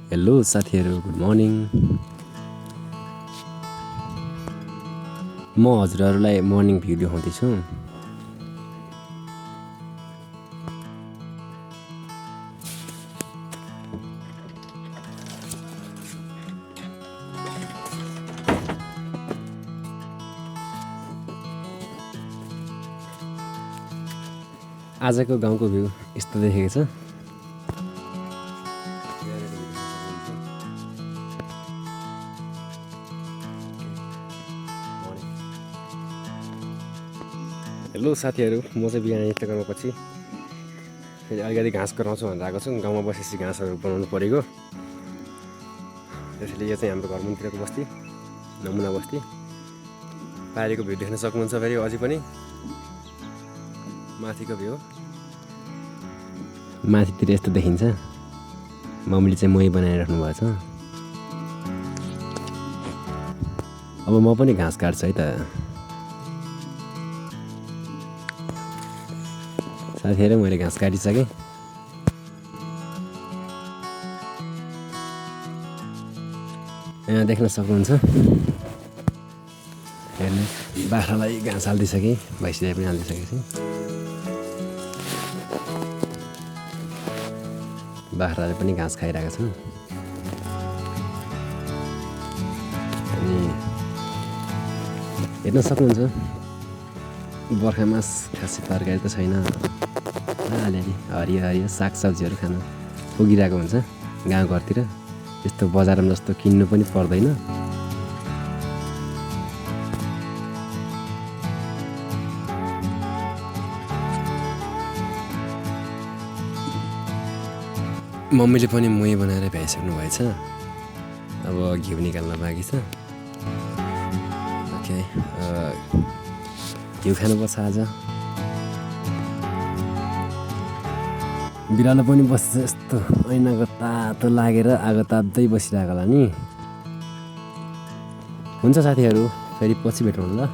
Hello साथीहरू, good morning. म हजुरहरूलाई मर्निङ भ्यू देखाउँदैछु। आजको गाउँको भ्यू यस्तो देखेको छ। हेलो साथीहरू, म चाहिँ बिहान यस्तो गर्नु पछि फेरि अलिकति घाँस कराउँछु भनेर आएको छु। गाउँमा बसेपछि घाँसहरू बनाउनु परेको, त्यसैले यो चाहिँ हाम्रो घर मुनितिरको बस्ती, नमुना बस्ती। पारीको भ्यू देख्न सक्नुहुन्छ फेरि अझै पनि माथिको भ्यू माथितिर यस्तो देखिन्छ। मम्मीले चाहिँ मही बनाइराख्नु भएको छ। अब म पनि घाँस काट्छु है त। साथीहरू, मैले घाँस काटिसकेँ। यहाँ देख्न सक्नुहुन्छ, हेर्नु, बाख्रालाई घाँस हालिदिइसकेँ, भैँसीलाई पनि हालिदिइसकेको छु। बाख्राले पनि घाँस खाइरहेको छ। अनि हेर्न सक्नुहुन्छ, बर्खामास खासै तरकारी त छैन, अलिअलि हरियो हरियो सागसब्जीहरू खान पुगिरहेको हुन्छ गाउँघरतिर। त्यस्तो बजारमा जस्तो किन्नु पनि पर्दैन। मम्मीले पनि मही बनाएर भ्याइसक्नु भएछ। अब घिउ निकाल्न बाँकी छ। ओके, घिउ खानुपर्छ आज। बिरालो पनि बस्छ यस्तो ऐनाको तातो लागेर, आगो ताप्दै बसिरहेको होला नि। हुन्छ साथीहरू, फेरि पछि भेटौँ ल।